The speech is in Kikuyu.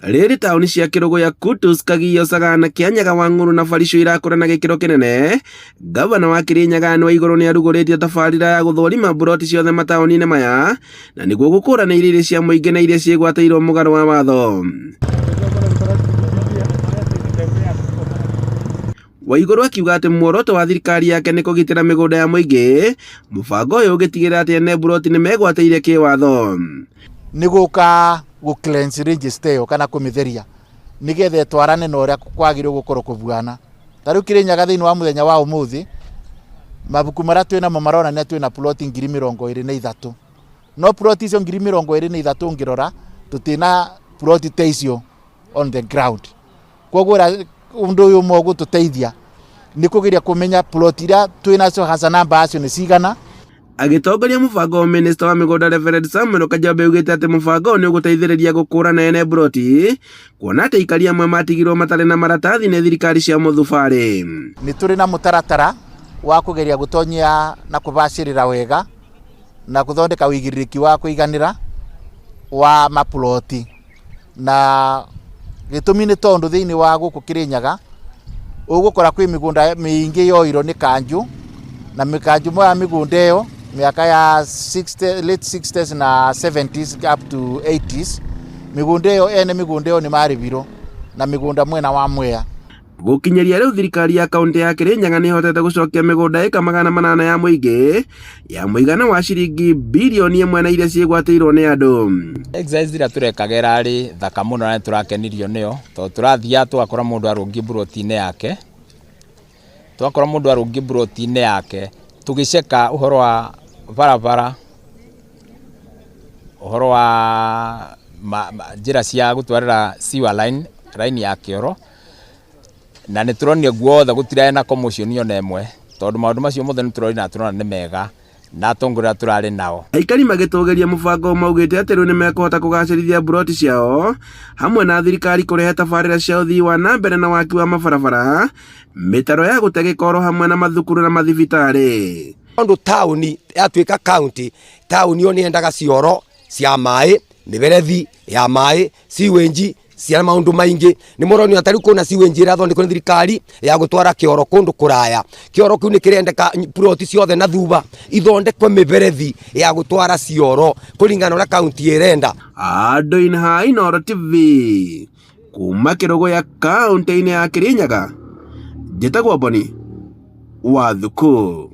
Rĩrĩ taũni cia Kĩrũgũya, Kutus, Kagio, Sagana, Kĩanyaga, Wang'ũrũ na Barisho irakũra na gĩkĩro kĩnene, Ngavana wa Kĩrĩnyaga Anne Waigũrũ nĩarugũrĩtie tabarĩra ya gũthũrima mburoti ciothe mataũni-inĩ maya na nĩguo gũkũrana iria irĩ cia mũingĩ na iria ciĩgwatĩirwo mũgarũ wa watho. Waigũrũ akiuga atĩ muoroto wa thirikari yake nĩ kũgitĩra mĩgũnda ya mũingĩ, mũbango ũyũ ũgĩtigĩrĩra atĩ ene mburoti nĩ megwatĩire kĩwatho. Nĩ gũka gũ cleanse register ĩyo kana kũmĩtheria nĩgetha ĩtwarane na ũrĩa kwagĩrĩirwo gũkorwo kũbuana. Ta rĩu Kĩrĩnyaga thĩinĩ wa mũthenya wa ũmũthĩ, mabuku marĩa twĩnamo maronania twĩna ploti 23,000. No ploti icio 23,000 ũngĩrora, tũtirĩ ploti ta icio on the ground. Koguo ũndũ ũyũ ũmwe ũgũtũteithia nĩ kũgeria kũmenya ploti iria twĩnacio hasa namba yacio nĩ cigana. Agĩtongoria mũbango ũyũ Minista wa mĩgũnda Reverend Samuel Kajambi augĩte atĩ mũbango ũyũ nĩ ũgũteithĩrĩria gũkũrana ene mburoti kuona atĩ aikari amwe matigirwo matarĩ na maratathi nĩ thirikari cia mũthubarĩ. Nĩ tũrĩ na mũtaratara wa kũgeria gũtonyia na kũbacĩrĩra wega na gũthondeka ũigĩrĩrĩki wa kũiganĩra wa maploti. Na gĩtũmi nĩ tondũ thĩinĩ wa gũkũ Kĩrĩnyaga, ũgũkora kwĩ mĩgũnda mĩingĩ yoirwo nĩ kanjũ, na kanjũ moya mĩgũnda ĩyo mĩaka ya 60, late 60s na 70s up to 80s, mĩgũnda ĩyo ene mĩgũnda ĩyo nĩ marĩhirwo na mĩgũnda mwena wa Mwea. Gũkinyĩria rĩu thirikari ya kaũntĩ ya Kĩrĩnyaga nĩ ĩhotete gũcokia mĩgũnda ĩka 800 ya mũingĩ ya mũigana wa ciringi birioni ĩmwe na iria ciĩgwatĩirwo nĩ andũ. Exercise ĩrĩa tũrekaga ĩrarĩ thaka mũno na nĩ tũrakenirio nĩyo tondũ tũrathiaga tũgakora mũndũ arũngiĩ mburoti-inĩ yake, twakora mũndũ arũngiĩ mburoti-inĩ yake tũgĩceka ũhoro wa barabara, ũhoro wa njĩra cia gũtwarĩra sewer line, line ya kĩoro. Na nĩ tũronire guothe gũtirarĩ na commotion ona ĩmwe, tondũ maũndũ macio mothe nĩ tũrorire na tũrona nĩ mega, na atongoria arĩa tũrarĩ nao. Aikari magĩtũgĩria mũbango maugĩte atĩ rĩu nĩmekũhota kũgacĩrithia mburoti ciao hamwe na thirikari kũrehe tabarĩra cia ũthii wa na mbere na waki wa mabarabara, mĩtaro ya gũte gĩko oro hamwe na mathukuru na mathibitarĩ. Tondũ taũni yatuĩka kaũntĩ, taũni ĩyo nĩ yendaga cioro cia maĩ, mĩberethi ya maĩ, sewage cia maundu maingi ni muronio ta riu kuna sewage irathondekwo ni thirikari ya gutwara kioro kundu kuraya. Kioro kiu ni kirendeka ploti ciothe na thuba ithondekwe miberethi ya gutwara cioro kuringana na uria kaunti irenda. Andũ-inĩ ha Inooro TV kuma Kĩrũgũya kaũntĩ-inĩ ya Kĩrĩnyaga, njĩtagwo Boni wa Thukũ.